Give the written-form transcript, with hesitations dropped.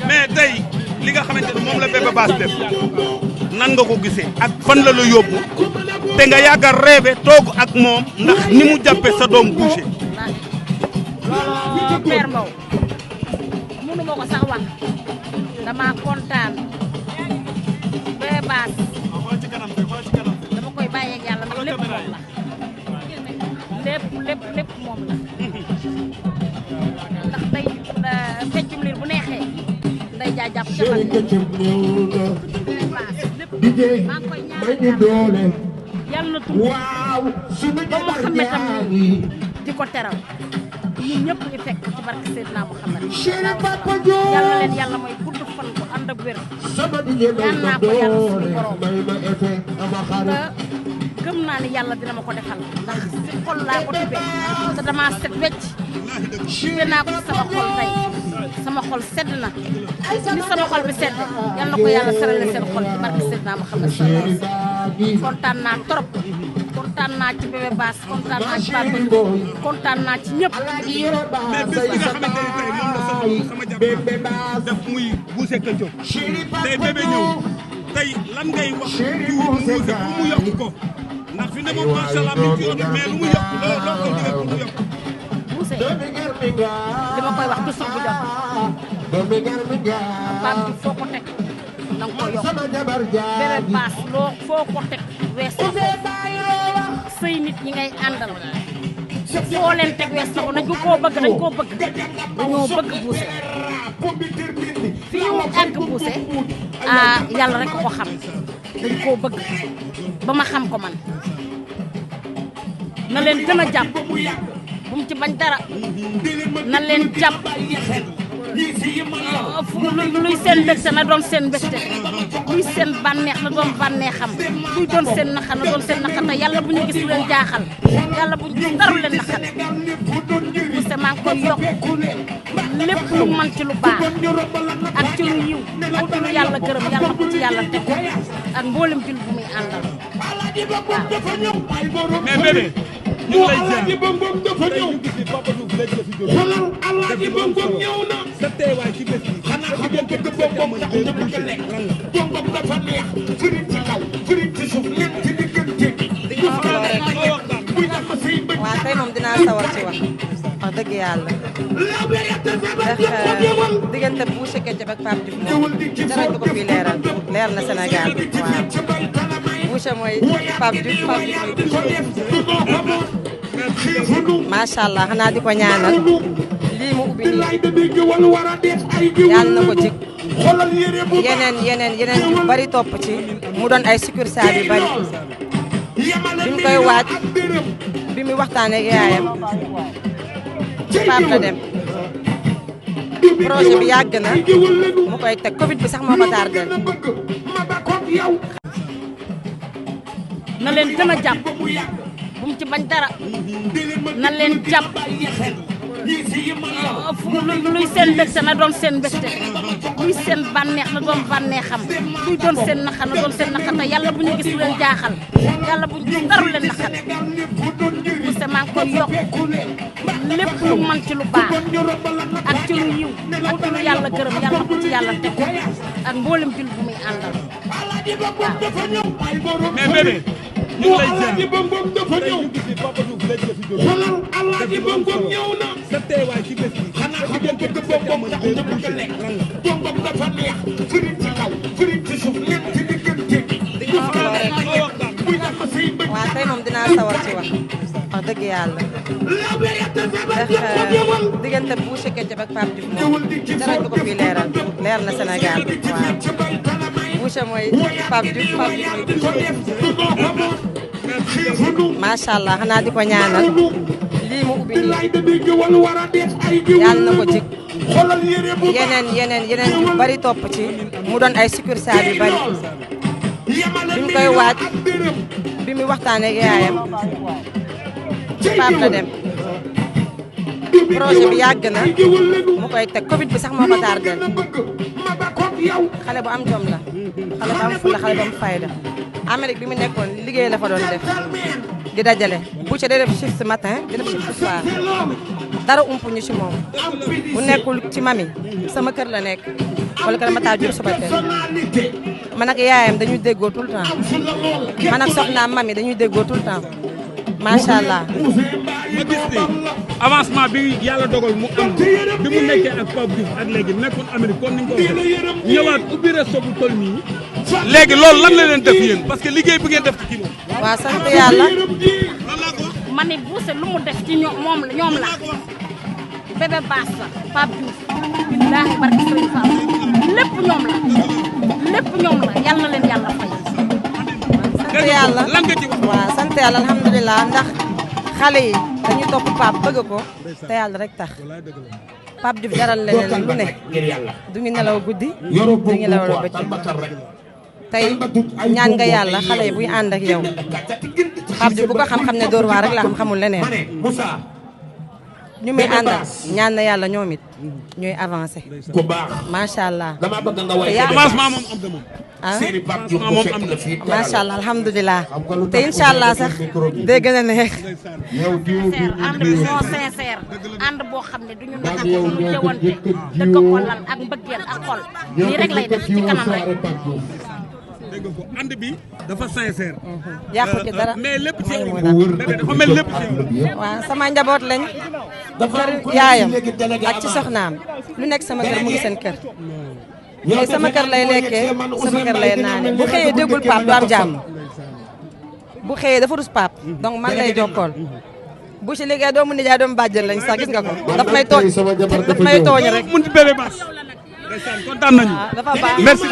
mais tey li nga xamante ne moom la Bébé Bass def nan nga ko gisee ak fan la la yóbbu te nga yàgg a rêvé toog ak moom ndax ni mu jàppee sa doom Boucher. loolu Père Mbow mënu ma ko sax wax dama kontaan Bébé Bass dama koy bàyyi ak yàlla ndax lépp moom la lépp moom la ndax day feccum liir bu neexee day jaajàpp ca fan Bébé Bass lépp maa ngi koy ñaanal yàlla na tudd ba mu xam ne tam di ko teral ñun ñëpp ñu fekk ci barke Seydina Muhammad yàlla leen yàlla mooy gudd fan ko ànd ak wér ñaan naa ko yàlla suñu borom nga gëm naa ni yàlla dina ma ko defal ndax si xol laa ko tibbee te dama set wecc tibbee naa ko ci sama xol tey sama xol sedd na ni sama xol bi sedd yal na ko yàlla serale seen xol ci barke Seydina Muhammad kontaan naa trop kontaan naa ci Bébé Bass kontaan naa ci Pape Diouf kontaan naa ci ñëpp. mais bis bi nga xamante ne tey moom la sama jàpp def muy Boucher Ketchup tey bébé ñëw tey lan ngay wax ci Boucher pour mu yokk ko ndax fi ne moom macha allah mi ngi ci yoon mais lu mu yokk loo ko digal pour mu yokk. Boucher li ma koy wax toujours bu jot Pape Diouf foo ko teg na nga ko yokk Bébé Bass foo ko teg wees na ko sëy nit ñi ngay àndal foo leen teg wees na ko dañ koo bëgg dañoo bëgg Boucher fi ñu àgg Boucher yàlla rek ko xam dañ koo bëgg ba ma xam ko man na leen gën a jàpp bu mu ci bañ dara na leen jàpp luy seen mbégte na doon seen mbégte luy seen bànneex na doon bànneexam luy doon seen naxa na doon seen naxa te yàlla bu ñu gis lu leen jaaxal yàlla bu ñu gis dara lu leen naxal Boucher maa ngi koy yokk lépp lu man ci lu baax ak ci lu yiw ak ci lu yàlla gërëm yàlla ko ci yàlla teg ak mboolem jul bu muy àndal waaw. mais bébé ñu ngi lay Alaaji Bongo dafa ñëw Papa Diouf léegi la fi jógee. xoolal Alaaji Bongo ñëw na sa teewaay ci bés bi. xanaa xam nga bëgg Bongo tax ñu bëgg lekk Bongo dafa neex firiñ ci kaw firiñ ci suuf lépp ci diggante bi waaw tey moom dinaa sawar ci wax dëgg yàlla ndax diggante Boucher Ketchup ak Pape Diouf moom dara du ko fi leeral leer na Sénégal waaw Boucher mooy Pape Diouf Pape Diouf mooy macha allah xanaa di ko ñaanal lii mu ubbi nii yàlla na ko jig yeneen yu bari topp ci mu doon ay succursales yu bari bi mu koy waaj bi mu waxtaanee ak yaayam Pape la dem projet bi yàgg na mu koy teg Covid bi sax moo ko tardé. na leen gën a jàpp bu mu ci bañ dara na leen jàpp luy seen mbégte na doon seen mbégte luy seen bànneex na doon bànneexam luy doon seen naxa na doon seen naxa te yàlla bu ñu gis lu leen jaaxal yàlla bu ñu gis dara lu leen naxal Boucher maa ngi koy yokk lépp lu man ci lu baax ak ci lu yiw ak ci lu yàlla gërëm yàlla ko ci yàlla teg ak mboolem jul bu muy àndal waaw. mais bébé ñu ngi lay Alaaji Bongo dafa ñëw Papa Diouf léegi la fi jógee. xoolal Alaaji Bongo ñëw na sa teewaay ci bés bi. xanaa xam nga bëgg Bongo tax ñu bëgg lekk Bongo dafa neex firiñ ci kaw firiñ ci suuf lépp ci diggante bi waaw tey moom dinaa sawar ci wax dëgg yàlla ndax diggante Boucher Ketchup ak Pape Diouf moom dara du ko fi leeral leer na Sénégal waaw Boucher mooy Pape Diouf Pape Diouf mooy macha allah xanaa di ko ñaanal lii mu ubbi nii yàlla na ko jig yeneen yu bari topp ci mu doon ay succursales yu bari bi mu koy waaj bi mu waxtaanee ak yaayam Pape la dem projet bi yàgg na mu koy teg Covid bi sax moo ko tardé xale bu am jom la xale bu am fulla xale bu am fayda Amérique bi mu nekkoon liggéey la fa doon def di dajale Boucher day def shift matin di def shift soir dara umpuñu ci moom bu nekkul ci mami sama kër la nekk wala kër Matar Diop suba teel man ak yaayam dañuy déggoo tout le temps man ak soxnaam mami dañuy déggoo tout le temps macha allah. ma gis ni avancement bi yàlla dogal mu am bi mu nekkee ak Pape Diouf ak léegi nekkoon Amérique kon ni nga ko waxee ñëwaat ubbi resto bu toll nii léegi loolu lan la leen def yéen parce que liggéey bi ngeen def ci kii moom. waaw sant yàlla. ma ne Boucher lu mu def ci ñoom la bébé baas la Pape Diouf billaahi barke Sëriñ Fall lépp ñoom la yal na leen yàlla fay. sant yàlla lan nga ci wax. waaw sant yàlla alhamdulilah ndax xale yi dañuy topp Pape bëgg ko te yàlla rek tax Pape Diouf jaral leneen lu ne du ñu nelaw guddi du ñu nelaw bëccëg tey ñaan nga yàlla xale yi buy ànd ak yow Pape Diouf bu ko xam-xam ne Dóor waar rek la xam xamul leneen ñu muy àndal ñaan na yàlla ñoom it ñuy avancé macha allah avancement moom am na moom. ah moom am na. macha allah alhamdulilah te incha allah sax day gën a neex. ànd bi moo sincère ànd boo xam ne duñu nax duñu jëwante dëgg ko lal ak mbëggeel ak xol nii rek lay def ci kanam rek. dégg nga ko ànd bi dafa sincère. yàqu ci dara mais lépp ci yow bébé dafa mel lépp ci yow. waaw sama njaboot lañ kër yaayam ak ci soxnaam lu nekk sama kër mu ngi seen kër tey sama kër lay lekkee sama kër lay naane bu xëyee déggul Pape du am jàmm bu xëyee dafa rus Pape donc man lay jokkool bu ci liggéey doomu nijaay doomu bàjjen lañ sax gis nga ko daf may tooñ rek mun ci bébé baas. ndeysaan kontaan nañu. dafa baax merci.